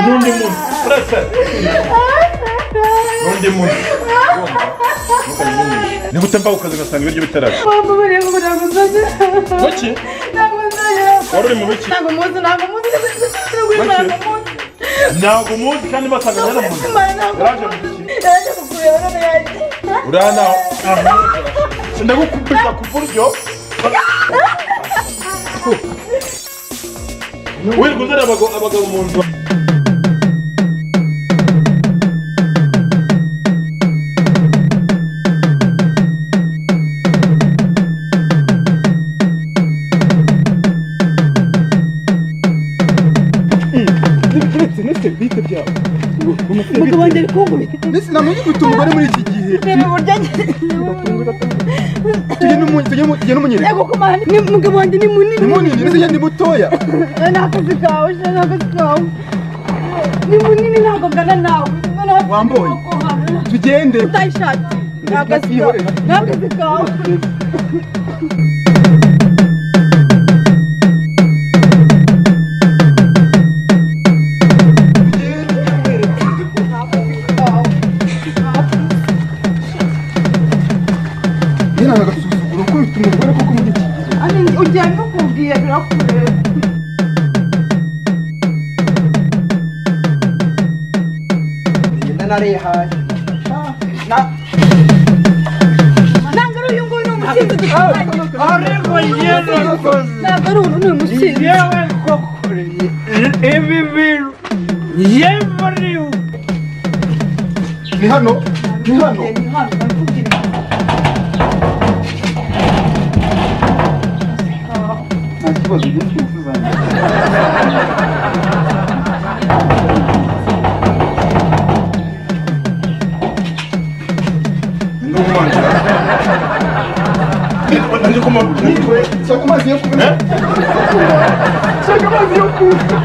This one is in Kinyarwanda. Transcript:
N'undi muntu uretse n'undi muntu ni gute mva ku kazi ngasanga ibiryo bitarashya? Wamubariye ngo ntabwo nzongera. Kuki? Ntabwo nzongera. Wari uri mu biki? Ntabwo muzi, ntabwo muzi, ntabwo muzi. Ntabwo muzi kandi basanga nyaramuntu yaraje mu biki? Yaje kukureba none yaje. Urana ndagukubita ku buryo wirirwa uzana abagabo mu nzu. Ndetse bite byawe? Umugabo wanjye ari kunkubita. Ndetse namenye gute umugore muri iki gihe? Reba uburyo Tujye n'umunyereka. Yego kumana ni umugabo wanjye ni munini. Ni munini, ndetse njye ni mutoya. Ni akazi kawe sha, ni akazi kawe. Ni munini, ntabwo ngana nawe. Wamboye? Tugende. Utayishati. Ni akazi kawe. Ni akazi kawe. Njye nanga agasuzuguro kubita umugore koko muri iki gihe. Ugiye mbikubwiye birakureba. Ngenda narihaye. Ntabwo ari uyu nguyu, ni umusinzi duturanye. Ariko njye nakoze. Ntabwo ari uyu, ni umusinzi. Yewe koko, ibi bintu yewe. Ni hano, ni hano. Ni hano ndakubwira. Nta kibazo, njye mfite ingufu zanjye. Ndi kumubona. Shaka amazi yo kunywa. Shaka amazi yo kunywa.